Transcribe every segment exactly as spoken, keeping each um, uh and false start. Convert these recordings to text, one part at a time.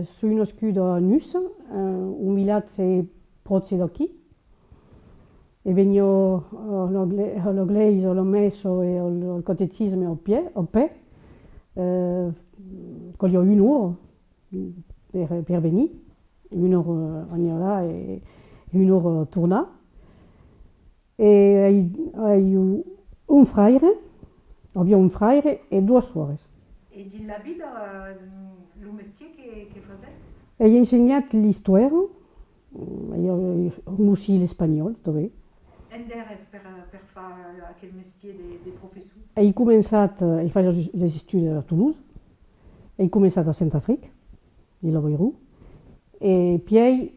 Soi nascuda a Nussa, eh, un vilatge pròche d'aquí. E veniá a la gle-, a la glèisa, a la messa e al, al catecisme a pè, a pè. Eh, caliá una ora per, per venir, una ora anar e una ora tornar. E ai, ai un fraire, aviá un fraire e doas soares. E dins la vida, eh, lo mestièr que, que fasètz? Ai ensenhat l'istòria, e, e aussi l'espanhòl, tanben. Ent èretz per, per far aquel mestièr de, de professor? Ai començat, eh, ai fach los, les estudis a Toulouse, ai començat a Saint-Affrique, de l'Avairon, e pièi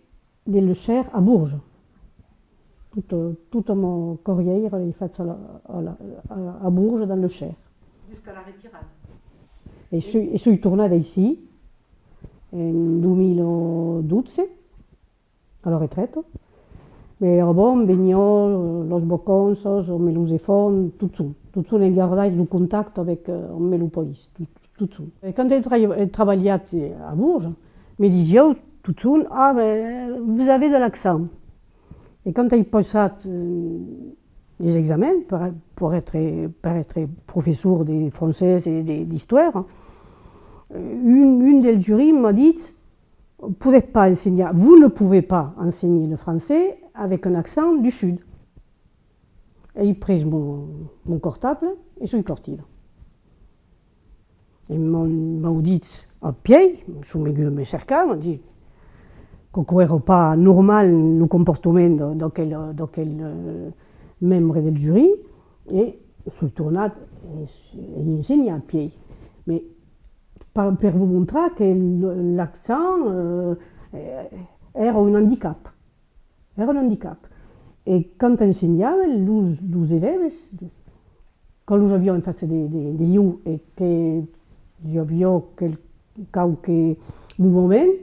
de le Cher a Bourges. Tota, tota ma carrièira l'ai facha a la, a la, a, a Bourges, dans le Cher. Jusqu'à la retirada. E soi, e soi tornada aicí en dos mila dotze, a la retreta. Mès avant veniá, eh, las vacanças, amb los enfants, totjorn, totjorn ai gardat lo contacte avec, eh, amb lo país, tot, totjorn. E quand ai tra-, ai trabalhat, eh, a Bourges, me disián totjorn: « Ah, mais vous avez de l'accent. » E quand ai passat, eh, les examens per, per èstre, per èstre professor de francés e de, d'istòria, eh, un, un del jury m'a dit: « Vous pouvez pas enseigner, vous ne pouvez pas enseigner le français avec un accent du Sud. » Ai pres mon, mon cartable e soi partida. E m'an, m'an dit a pièi, son venguts me cercar, m'an dit qu'aquò èra pas normal lo comportament de, d'aquel, d'aquel, eh, membre del jury, e soi tornat e ai ensenhat a pièi. Mès per, per vos mostrar que l-, l'accent, eh, eh, èra un andicap. Èra un andicap. E quand ensenhavi, los, los elèves, quand los aviá en fàcia de, de, de ieu e que i aviá quel-, quauque movement,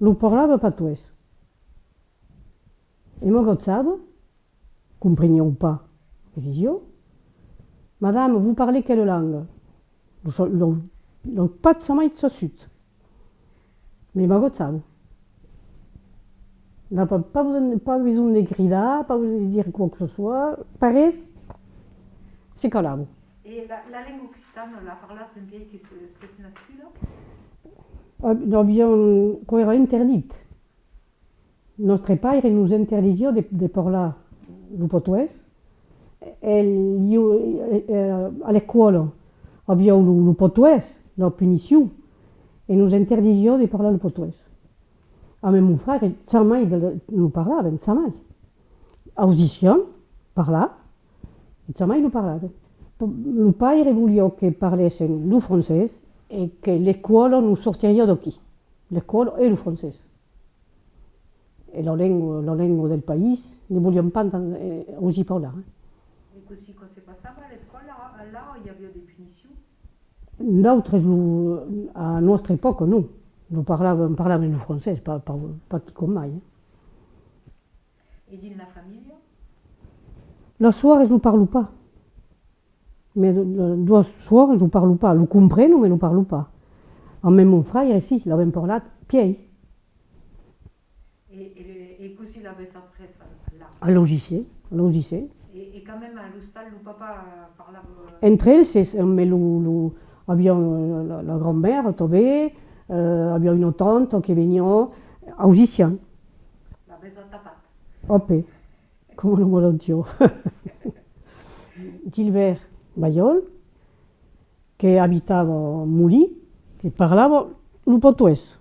lo parlavi patoès. E m'agachava, comprenián pas çò que disiá. « Madame, vous parlez quelle langue ? » Lo, lo, lo pas jamai sachut. Mès m'agachavan. N'aviá pas, pas besonh, pas besonh de cridar, pas besonh de dire quoi que ce soit, pas res, se calavan. E la, la lenga occitana, la parlatz dempuèi que se, sètz nascuda? Ah, aviam, aquò èra interdit. Nòstre paire nos interdisiá de, de parlar lo patoès. El, ieu, eh, eh, a l'escòla, avián lo, lo patoès, la punicion, e nos interdisiá de parlar lo patoès. Ambe mon fraire, jamai de, lo parlàvem, jamai. Ausissiam parlar, jamai lo parlàvem. P-, lo paire voliá que parlèssem lo francés e que l'escòla nos sortiriá d'aquí. L'escòla e lo francés. E la lenga, la lenga del país, ne voliam pas enten-, eh, ausir parlar, eh. E cossí, quand se passava a l'escòla, a-, alara, i aviá de punicions? Nautres, lo, a nòstra epòca, non. Lo parlàvem, parlàvem lo francés, pas, pas, pas quicòm mai, eh. E dins la familha? Las soares lo parlan pas. Mès do-, do-, doas soares lo parlan pas, lo comprenon, mès lo parlan pas. Ambe mon fraire, si, l'avèm parlat pièi. E, e, e cossí l'avètz aprés a, a l'art? A l'ausissent, a l'ausissent. E, e quand même a l'ostal, lo papà parlava? Entre eles, es, mès lo, lo, aviam, eh, la, la grand-mère tanben, eh, aviam una tanta que veniá, ausissiam. L'avètz atapat? Òp, coma lo mot antiò. Gilbert Baiol, que abitava Molin, que parlava lo patoès.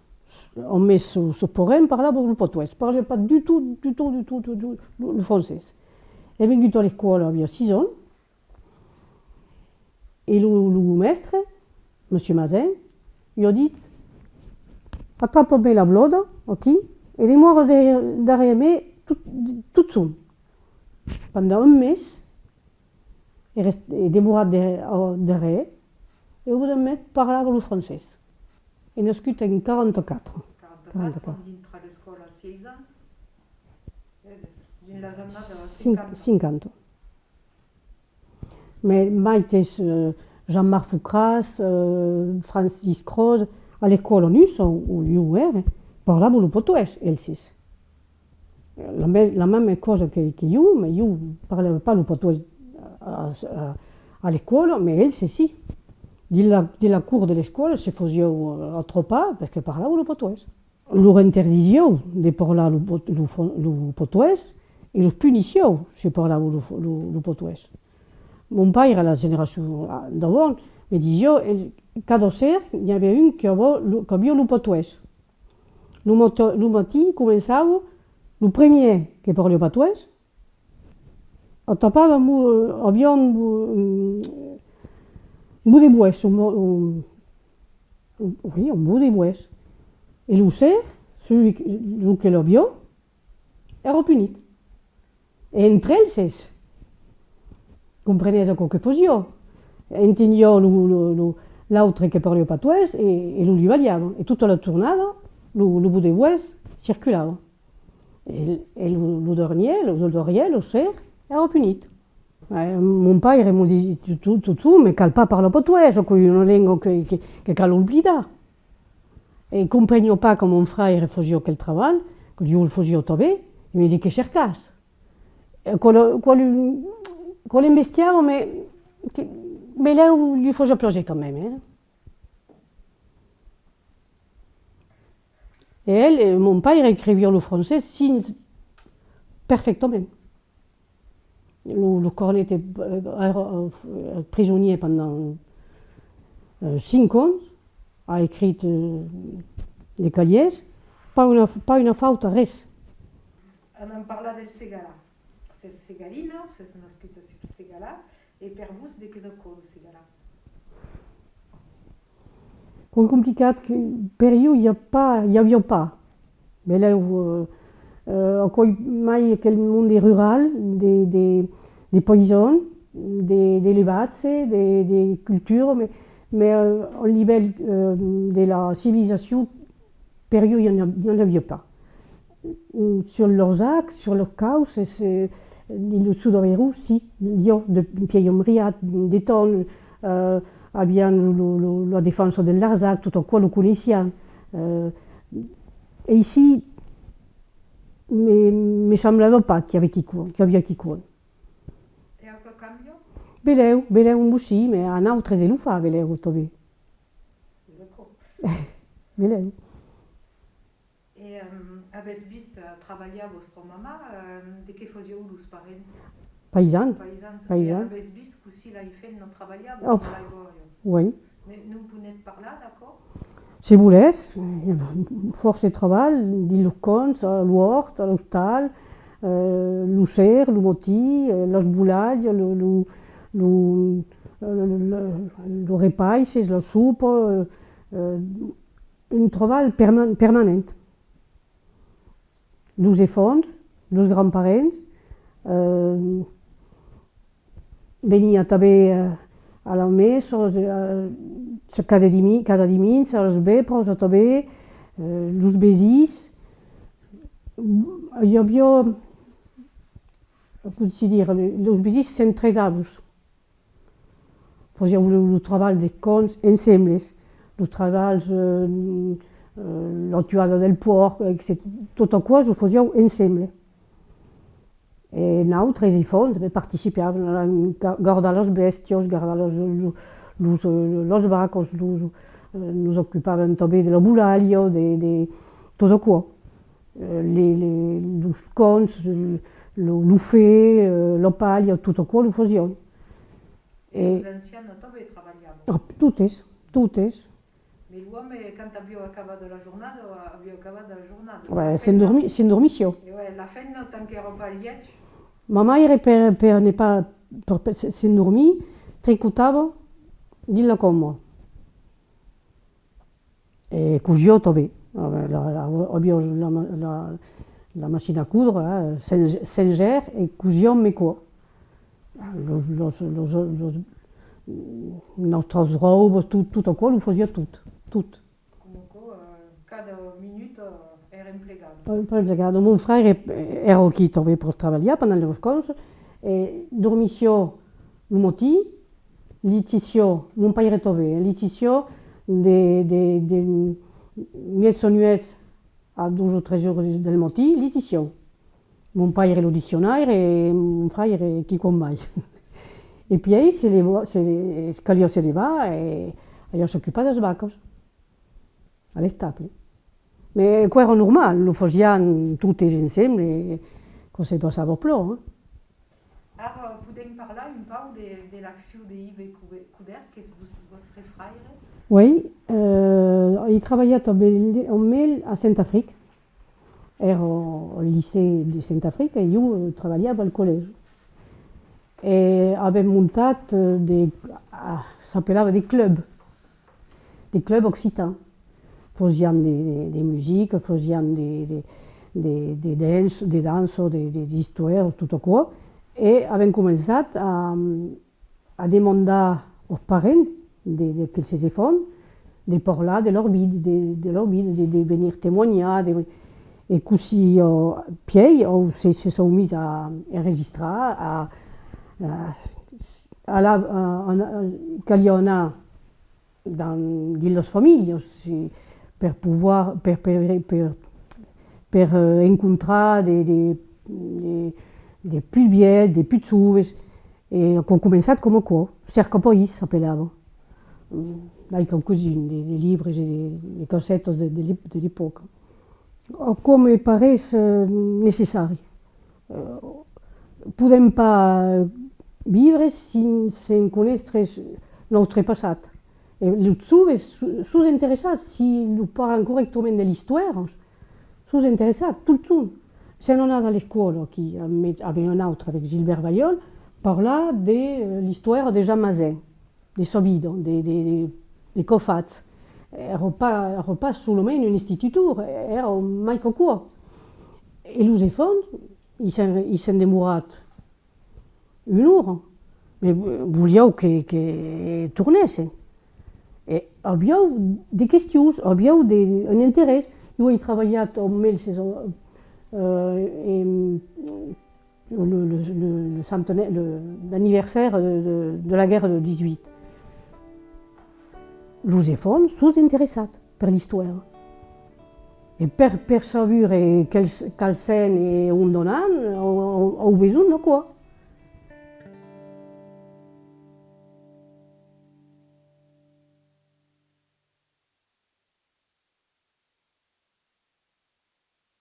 Ambe sos, sos parents parlavan lo patoès. Parlava pas du tout, du tout, du tout, du tout lo, lo francés. Es vengut a l'escòla, aviá sièis ans, e lo, lo mèstre, Monsieur Mazin, i a dit: « Atrapa-me la blòda, aquí, e demòra de-, darrièr me tot, totjorn. » Pendent un mes, e rest-, e demorat de-, a-, darrièr, e au bout d'un mes parlava lo francés. Es nascut en quaranta-quatre. Quaranta-quatre, quand dintra l'escòla, sièis ans? Dins las annadas cinc-, cinquanta. Cinquanta. Mès maites, eh, Jean-Marc Foucras, eh, Francis Croze, A l'escòla nusa, ont ieu ère, parlavan lo patoès, elses. La me-, la mèma causa que, que ieu, mas ieu parlava pas lo patoès a, a, a l'escòla, mas elses sí. Dins la, dins la cort de l'escòla se fasián, eh, atrapar perque parlavan lo patoès. Lor interdisián de parlar lo pot-, lo fran-, lo patoès e los punissián se parlavan lo, lo, lo patoès. Mon paire, la generacion, ah, d'avant, me disiá, el, cada ser, n'i aviá un que aviá lo, qu'aviá lo patoès. Lo matin, lo matin començava, lo premier que parliá patoès, atapava un bo-, aviá un bo-, un, un bot de boès, un bo-, un, un, oui, un bot de boès. E lo ser, celui que, lo que l'aviá, èra punit. E entre elses, comprenètz aquò que fasiá. Enteniá lo, lo, lo, l'autre que parliá patoès e, e lo li balhava. E tota la tornada, lo, lo bot de boès circulava. E, e lo, lo darrièr, lo, lo darrièr, lo ser, èra punit. Eh, mon paire me disiá tot, tot, tot, tot, mas cal pas parlar patoès, aquò es una lenga que, que, que cal oblidar. E compreniá pas que mon fraire fasiá aquel trabalh, que ieu lo fasiá tanben, e me disiá que cercàs. E aquò lo, aquò lo, aquò l'embestiava, mas que, belèu li fasiá plaser quand même, eh. E el, eh, mon paire escriviá lo francés sens, perfectament. Lo, lo Cornet, eh, èra, eh, prisonièr pendent, eh, cinc ans, a escrit, eh, de calièrs, pas una, pas una fauta, res. Anam parlar del Segalar. Sètz segalina, sètz nascuda sul Segalar, e per vos, de qu'es aquò, lo Segalar? Aquò es complicat, que per ieu i a pas, i aviá pas. Belèu, eh, eh, aquò es mai aquel monde rural de, de, de païsans, de, d'elevatge, de, de cultura, mas, mas, eh, al nivèl, eh, de la civilizacion, per ieu, i en a-, i en aviá pas. Sus Larzac, sus los causes, eh, dins lo sud d'Avairon, si, i a de Pièi Ambriat, de temps, eh, avián lo, lo, lo, la defensa del Larzac, tot aquò lo coneissián. Eh, aicí, me, me semblava pas qu'i aviá quicòm, qu'i aviá quicòm. E aquò càmbia? Belèu, belèu un bocin, mas a nautres de lo far, belèu, tanben. Belèu. E, ehm, avètz vist, eh, trabalhar vòstra mamà, ehm, de qué fasián los parents? Païsans. Païsans. Païsans. E avètz vist cossí las femnas trabalhavan, oh, dins las bòrias? Oui. Ne, ne'n podètz parlar, d'aquò? Se volètz, eh, fòrça trabalh, dins los camps, a l'òrt, a l'ostal, eh, lo ser, lo matin, eh, las bolalhas, lo, lo, lo, eh, lo, lo, los repaisses, la sopa, eh, un trabalh perma-, permanent. Los enfants, los grands-parents, eh, veniá tanben, eh, a la messa, eh, cada dimi-, cada dimenge, a las vèspras tanben, eh, los vesins. I aviá, cossí dire, los vesins s'entregavan. Fasián lo, lo trabalh de camps ensemble, los trabalhs, eh, eh, la tuada del pòrc, etcetèra. Tot aquò lo fasián ensemble. E nautres, enfants, participavan a la, ga-, gardar las bèstias, gardar las, los, los, eh, las vacas, los, eh, nos ocupavan tanben de la bolalha, de, de tot aquò. Eh, le, le, los camps, eh, lo, lo fen, eh, la palha, tot aquò lo fasián. E los ancians tanben trabalhavan? Ah, totes, totes. Mas l'òme, quand aviá acabat la jornada, aviá acabat la jornada. Ouais, la femna s'endormi-, s'endormissiá. E ouais, la femna, tant qu'èra pas al lièch. Ma maire, per, per ne pas, per, per s-, s'endormir, tricotava dins la cambra. E cosiá tanben. La, la, la, aviá la ma-, la, la machina a codre, eh, sens, sens gèr, e cosiá amb aquò. Los, los, los, los, nòstras ròbas, tot, tot aquò, lo fasiá tot, tot. Coma aquò, eh, cada minuta, eh, èra emplegada. Èra emplegada. Mon fraire èra aquí tanben per trabalhar pendent las vacanças, e dormissiá lo matin, lichissiá, mon paire tanben, eh, lichissiá De, de, de mièjanuèch a dos o tres oras del matin, litissián. Mon paire lo diccionaire e mon fraire quicòm mai. E pièi se leva, se, caliá se levar e alar s'ocupar das vacas a l'estable. Mès aquò èra normal, lo fasián totes ensemble, e aquò se passava plan, eh. Ara podèm parlar un pauc de, de l'accion de Yves Cou-, Coudert, qu'es vos-, vòstre fraire? Oui, eh, ai trabalhat amb el, amb el a Sent Afric. Èra al licèu de Sent Afric e ieu, eh, trabalhava al collègi. E avèm montat, eh, de, ah, s'apelava de clubs, de clubs occitans. Fasián de, de, de musica, fasián de, de, de, de dança, de dança, de, de, d'istòrias, tot aquò. E avèm començat a, a demandar als parents de, de, d'aqueles enfants de parlar de lor vida, de, de lor vida, de, de venir temoanhar, de, e cossí, eh, pièi, o se, se son mis a enregistrar, a, a, a la, a, a, caliá anar dins, dins las familhas, se, per poder, per, per, per, per, eh, encontrar de, de, de, de pus vièlhs, de pus joves. E aquò a començat coma aquò, Cerca País s'apelava. Mm, n'ai quauques-uns de, de libres e de, de cassetas de, de l'ep-, de l'epòca. Aquò me pareis, eh, necessari. Eh, podèm pas viure sens, sens conéistre nòstre passat. E los joves so-, son interessats, si los parents corrèctament de l'istòria, son interessats, totjorn. Sèm anats a l'escòla, aquí, amb, amb un autre, avec Gilbert Vayol, parlar de, eh, l'istòria de Jean Mazin, de sa vida, de, de, de, de qu'an fach. Èra pas, èra pas solament un institutor, èra mai qu'aquò. E los enfants, i sèm, i sèm demorats una ora, mès vo-, volián que, que tornèsse. E avián de questions, avián de, un interès. Ieu ai trabalhat amb eles, eh, en, le, le, le, le centenaire, le, l'anniversaire de, de, de la guerra de dix-huit. Los enfants son interessats per l'istòria. E per, per saber qual, qual sèm e ont anam, an, an, an besonh d'aquò.